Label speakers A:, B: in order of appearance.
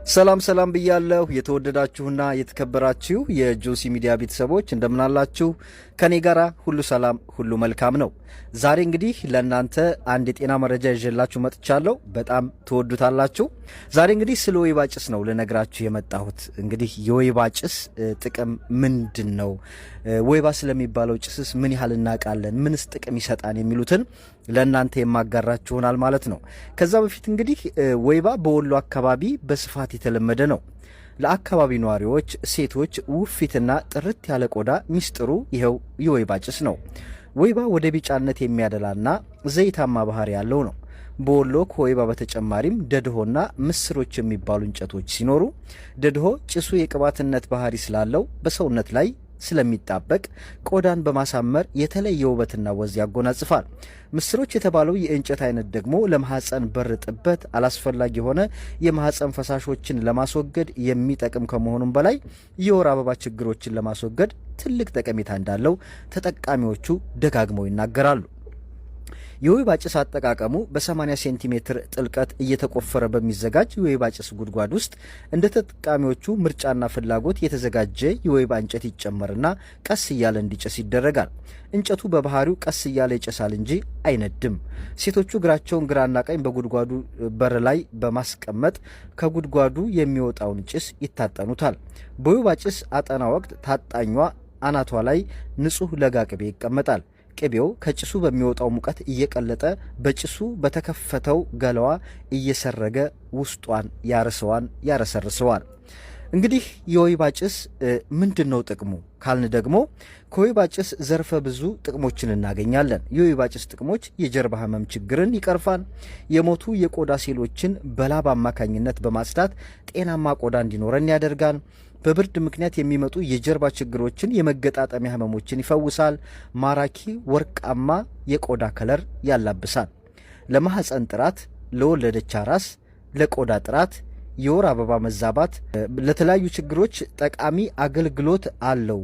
A: ሰላም ሰላም ብያለሁ። የተወደዳችሁና የተከበራችሁ የጆሲ ሚዲያ ቤተሰቦች እንደምናላችሁ፣ ከኔ ጋራ ሁሉ ሰላም፣ ሁሉ መልካም ነው። ዛሬ እንግዲህ ለእናንተ አንድ የጤና መረጃ ይዤላችሁ መጥቻለሁ። በጣም ትወዱታላችሁ። ዛሬ እንግዲህ ስለ ወይባ ጭስ ነው ልነግራችሁ የመጣሁት። እንግዲህ የወይባ ጭስ ጥቅም ምንድን ነው? ወይባ ስለሚባለው ጭስስ ምን ያህል እናውቃለን? ምንስ ጥቅም ይሰጣን? የሚሉትን ለእናንተ የማጋራችሁ ይሆናል ማለት ነው። ከዛ በፊት እንግዲህ ወይባ በወሎ አካባቢ በስፋት የተለመደ ነው። ለአካባቢ ነዋሪዎች፣ ሴቶች ውፊትና ጥርት ያለ ቆዳ ሚስጥሩ ይኸው የወይባ ጭስ ነው። ወይባ ወደ ቢጫነት የሚያደላና ዘይታማ ባህሪ ያለው ነው። በወሎ ከወይባ በተጨማሪም ደድሆና ምስሮች የሚባሉ እንጨቶች ሲኖሩ ደድሆ ጭሱ የቅባትነት ባህሪ ስላለው በሰውነት ላይ ስለሚጣበቅ ቆዳን በማሳመር የተለየ ውበትና ወዝ ያጎናጽፋል። ምስሮች የተባለው የእንጨት አይነት ደግሞ ለማህፀን በር ጥበት፣ አላስፈላጊ የሆነ የማህፀን ፈሳሾችን ለማስወገድ የሚጠቅም ከመሆኑም በላይ የወር አበባ ችግሮችን ለማስወገድ ትልቅ ጠቀሜታ እንዳለው ተጠቃሚዎቹ ደጋግመው ይናገራሉ። የወይባ ጭስ አጠቃቀሙ በ80 ሴንቲሜትር ጥልቀት እየተቆፈረ በሚዘጋጅ የወይባ ጭስ ጉድጓድ ውስጥ እንደ ተጠቃሚዎቹ ምርጫና ፍላጎት የተዘጋጀ የወይባ እንጨት ይጨመርና ቀስ እያለ እንዲጨስ ይደረጋል። እንጨቱ በባህሪው ቀስ እያለ ይጨሳል እንጂ አይነድም። ሴቶቹ እግራቸውን ግራና ቀኝ በጉድጓዱ በር ላይ በማስቀመጥ ከጉድጓዱ የሚወጣውን ጭስ ይታጠኑታል። በወይባ ጭስ አጠና ወቅት ታጣኟ አናቷ ላይ ንጹህ ለጋ ቅቤ ይቀመጣል። ቅቤው ከጭሱ በሚወጣው ሙቀት እየቀለጠ በጭሱ በተከፈተው ገላዋ እየሰረገ ውስጧን ያርሰዋን ያረሰርሰዋል። እንግዲህ የወይባ ጭስ ምንድን ነው ጥቅሙ ካልን ደግሞ ከወይባ ጭስ ዘርፈ ብዙ ጥቅሞችን እናገኛለን። የወይባ ጭስ ጥቅሞች የጀርባ ህመም ችግርን ይቀርፋል። የሞቱ የቆዳ ሴሎችን በላብ አማካኝነት በማጽዳት ጤናማ ቆዳ እንዲኖረን ያደርጋል። በብርድ ምክንያት የሚመጡ የጀርባ ችግሮችን፣ የመገጣጠሚያ ህመሞችን ይፈውሳል። ማራኪ ወርቃማ የቆዳ color ያላብሳል። ለማህፀን ጥራት፣ ለወለደች አራስ፣ ለቆዳ ጥራት፣ የወር አበባ መዛባት፣ ለተለያዩ ችግሮች ጠቃሚ አገልግሎት አለው።